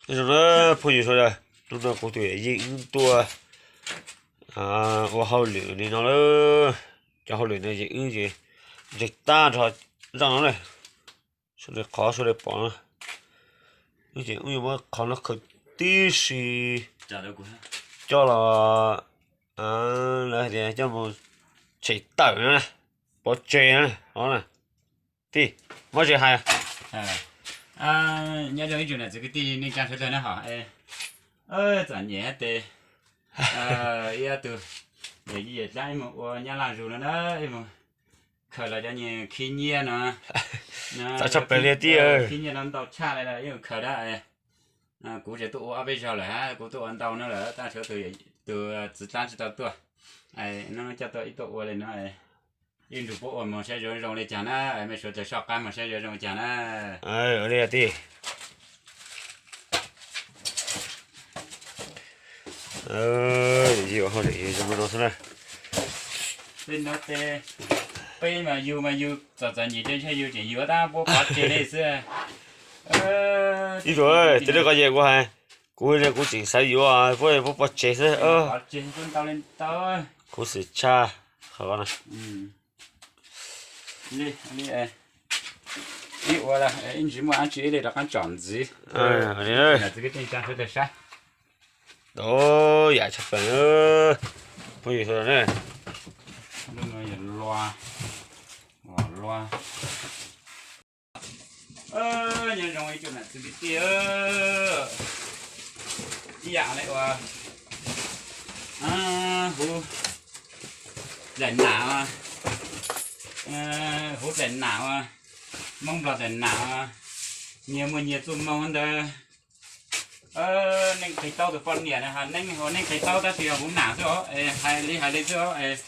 Nyob zoo na phooj ywg sawv daws, hnub no kuv tus yawm yij wb tuaj ua hauj lwm li no lawm. Cov hauj lwm no ces wb ces ntseeg tag nrho zaj no na, sawv daws qhov sawv daws pom no. Wb ces wb yuav muab qhov no khaws tib si coj los, lawv hais tias coj mus tshem tawm no na, pov tseg no na. Tij, muab tsis hais. Nyob zoo ib tsoom niam txiv kwv tij neej tsa sawv daws na hos, txom nyem tes ib tug yawm yij yawm dlaab mus ua nyab laj zus no na, mus khaws los cov nyias khib nyiaj no, txaus tshaj plaws li tij, khib nyiaj no ntau tshaj li ib khaws dab. Kuv tseem tuaj ua ob peb zaug lawm hab, kuv tuaj ua ntau no lawm tab sis tus txiv dlaab tsis tau tuaj. Hnub no coj tuaj ib tuaj ua li no, ib nrug puab ua moog saib zoo zoo li caag na, mej suav dlawg soj qaab moog saib zoo zoo li caag na. Li tij, zoo no xwb na. Peb no tes, peb mas yug mas yug txom txom nyem tes ntshe yug tseem yuav tab puab pov tseg li xwb. Ib tug, tes lawv koj yeg kuv hais, kuv kuv tseem xav yuav, puab puab pov tseg xwb. Khuv xim tshaj qhov no. Ib ua ib ntsis muaj dab tsi ib leeg rov qaab tsom ntxiv. Txi kwv tij neej tsa sawv daws saib. Tau yam tshaj plaws, phooj ywg sawv daws na. Lub no yog lua, lua. Nyob zoo ib tsoom nam txiv kwv tij, ib yam li uas huv dlaim nam, huv dlaim nam, Moob Nplog dlaim nam, nyias muaj nyias txuj moo ntawd. Neej Qis Taub tus poj niam na, Neeb hu Neej Qis Taub tab sis yog huv nam xwb os, hais li hais li xwb os.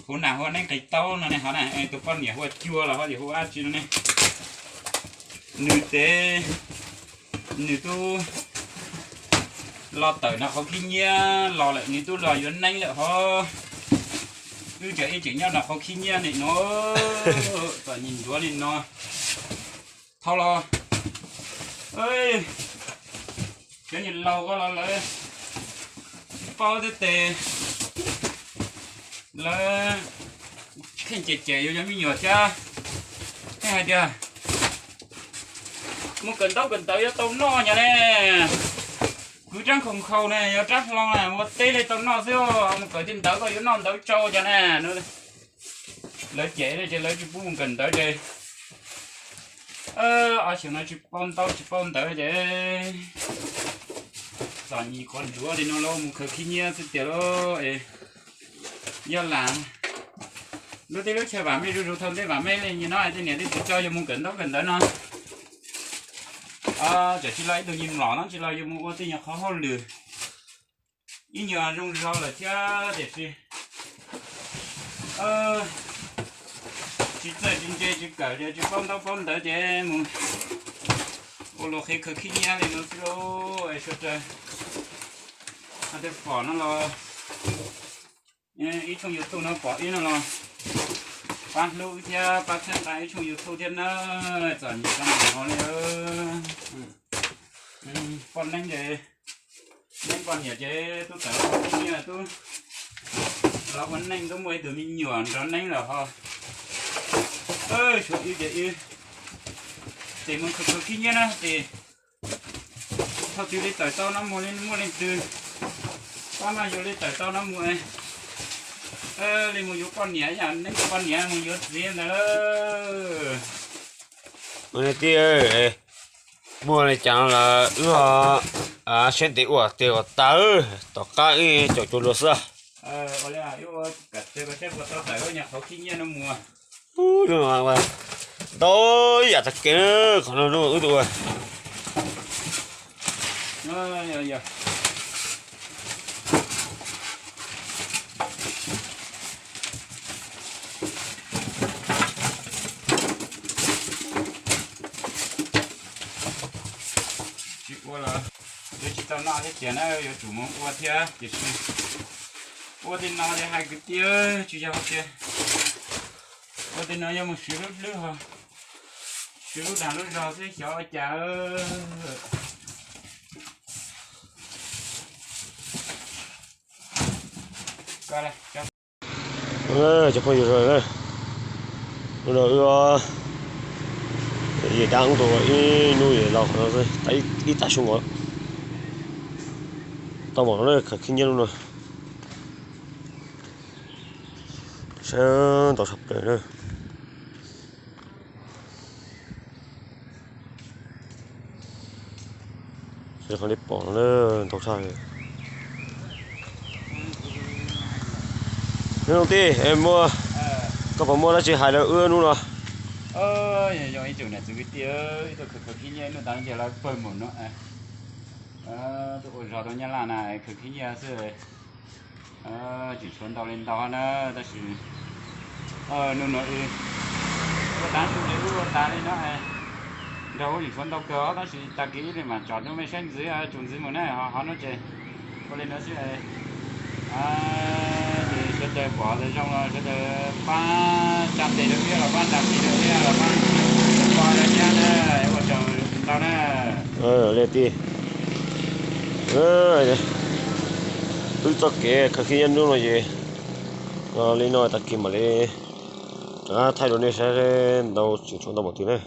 Huv nam hu Neej Qis Taub no ne, ho na tus poj niam hu ua Cua los ho yog hu dab tsi no ne. Nws tes, nws tub los tawm no qhov khib nyiab los lawm, nws tub los yuav Neeb lawm hov. Wb tseem ib tseem nyob no qhov khib nyiab nim no, txom nyem ntuav li no. Thaum los cov niam laus ko los lawv tsis paub thiab tes, lawv kheej cem cem yuav cov me nyuam thiab, kheej hais tias mus kawm ntaub kawm ntawv yuav tau noj nyab ne. Kwv rab nkhaus nkhaus ne, yog rab hlau na, ua teb li tau noj xwb, mus kawm tej ntawv koj yuav noj ntawv tsau cas na. Lawv cem ces lawv tsis pub mus kawm ntawv ces ob xyoos no tsis paub ntaub tsis paub ntawv ces txom nyem qhov ntsuav li no los mus khaws khib nyiab xwb tiag lauj. Yog lam lub teb lub chaw vam meej zuj zus, thaum ntej vam meej li nim no tej niam tej txiv tso yus mus kawm ntaub kawm ntawv no, tseem tsis los ib tug nyias mlom no tsis los yus mus ua tej nyuag qhov hauj lwm, ib nyuag zoo zog lawm thiab tiam sis tsis txawj tsis ntse tsis kawm ces tsis paub ntaub paub ntawv ces mus ua luag qhia khaws khib nyiab li no xwb lauj. Es sawv daws hais tias pom no los, ib tshooj YouTube no pom ib no los pab hlub wb thiab pab txhawb nqa ib tshooj YouTube thiab na. Txom nyem tau mus no li. Poj Neeb ces, Neeb poj niam ces tub tawm los ua khib nyiab, tub los ua neej, tub muaj ib tug me nyuam nrog Neeb lawm ho. Suav wb ces wb ces mus khaws khaws khib nyiab na ces thaum twg li tawm tau no mus li muaj leej twg pab no yuav li tawm tau no mus li mus yuav poj niam, yam Neeb poj niam mus yuav txiv ntawd lawm. Tij, muaj li cas no lawm wb ho siab ntev ua tes ua taw, tom qab wb caum cuag luag xwb. Ntau yam tag kev qhov no wb tus ua. Tsis ua los yuav tsis tau noj thiab tiag na, yuav tsum mus ua thiab tiam sis ua tej no li hais kwv tij, tsis yog hais tias ua tej no yuav mus swv lub hlwb ho, swv lub dag lub zog xwb xyov ua cas. Cov phooj ywg, hnub no wb yawm dab ub tau ib hnub los qhov no xwb, ib tag su nkaus. Tau npaum no na, khaws khib nyiab hnub no. Saib ntau tshaj plaws na. Qhov li pom no ntau tshaj. Neb zoo tij, muaj, koj puas muaj dab tsi hais rau wb hnub no? Yog ib tsoom niam txiv kwv tij, ib tug khaws khaws khib nyiab hnub tas ces lawv pawg mus no, tuaj ua zog rau Nyab Laj na, khaws khib nyiab xwb. Tseem tshuav ntau li ntau na, tab sis hnub no ua tas, wb ua tas li no, nrog ua tseem tshuav ntau kawg os, tab sis tag kis ib pliag mam tsom rau mej saib ntxiv, tsuas ntxiv mus na, ho no ces ua li no xwb. Ces sawv daws pom tas zoo los sawv daws pab tsa ntes rau thiab los pab nrog nrog thiab los pab pov rau thiab na, ua tsaug ntau na. Li tij, wb txoj kev khaws khib nyiab hnub no ces li no, tag kis mam li rov qab thaij rau nej saib ntau tseem tshuav ntau npaum twg na.